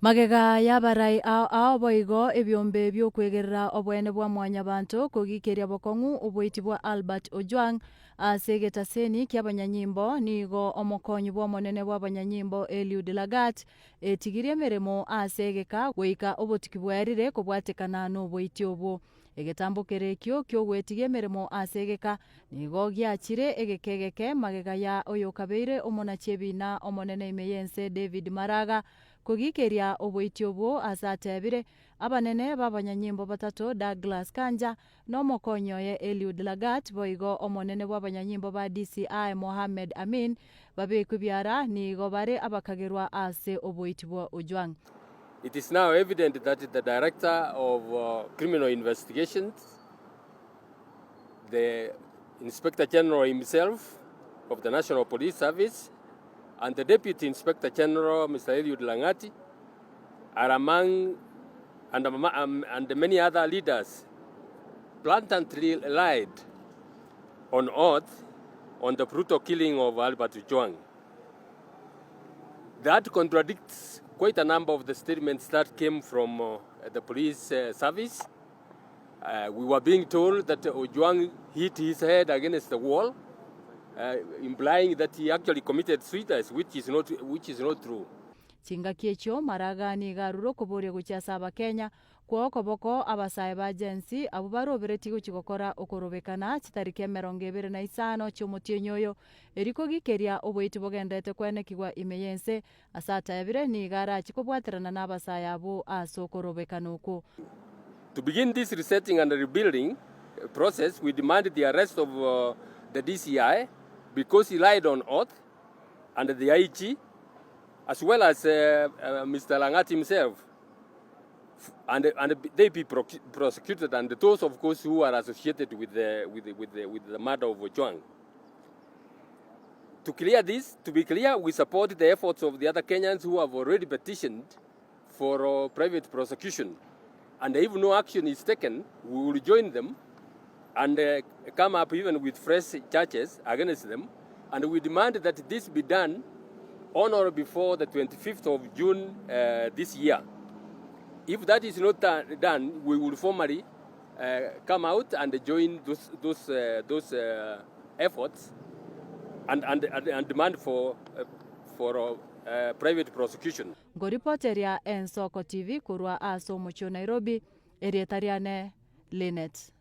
Magega y'abarai ao ao boigo ebiombe bi'okwegerera oboene bwa Mwanyabanto kogikeria bokong'u oboiti bwa Albert Ojwang ase egetaseni ki'abanyanyimbo nigo omokonyi bw'omonene bw'abanyanyimbo Eliud Lagat etigirie emeremo ase egeka goika obotuki bwaerire kobwatekana noboiti obwo. Egetambo kere ekio ki'ogwetigia emeremo ase egeka nigo giachire egeka egeke magega ya oyokabeire omonachi ebiina omonene ime y'ense David Maraga kogikeria oboiti obwo ase atebire, Abanene b'abanyanyimbo batato Douglas Kanja na omokonyi oye Eliud Lagat boigo omonene bw'abanyanyimbo ba DCI Mohammed Amin babekwe biara nigo bare abakagerwa ase oboiti bwa Ojwang. It is now evident that the Director of Criminal Investigations, the Inspector General himself of the National Police Service, and the Deputy Inspector General, Mr. Eliud Lang'ati, are among and, and many other leaders blatantly lied on oath on the brutal killing of Albert Ojwang. That contradicts quite a number of the statements that came from uh, the police uh, service. Uh, we were being told that Ojwang hit his head against the wall, uh, implying that he actually committed suicide, which is not, which is not true. Chingaki echio Maraga nigo arure okoboria gochia ase Abakenya, Kwa okoboko abasae ba Gen Z abwo baroberetie gochia gokora okorobekana chitariki 25 chi'omotienyi oyo, erio kogikeria oboiti bogenderete kwenekigwa ime y'ense. Ase atebire nigo arachie kobwaterana nabasae abwo ase okorobekana okwo. To begin this resetting and rebuilding process we demand the arrest of the DCI because he lied on oath and the IG as well as Mister Lang'at himself. and, and they be prosecuted and those of course who are associated with the, with the, with the, with the murder of Ojwang. To clear this, to be clear, we support the efforts of the other Kenyans who have already petitioned for uh, private prosecution. And if no action is taken, we will join them and uh, come up even with fresh charges against them. And we demand that this be done on or before the 25th of June uh, this year. If that is not done, we will formally uh, come out and join those, those, uh, those uh, efforts and, and, and, and demand for, uh, for uh, private prosecution. Nkoripoteria Ensoko TV korwa ase omochie o Nairobi, erieta riane Linet.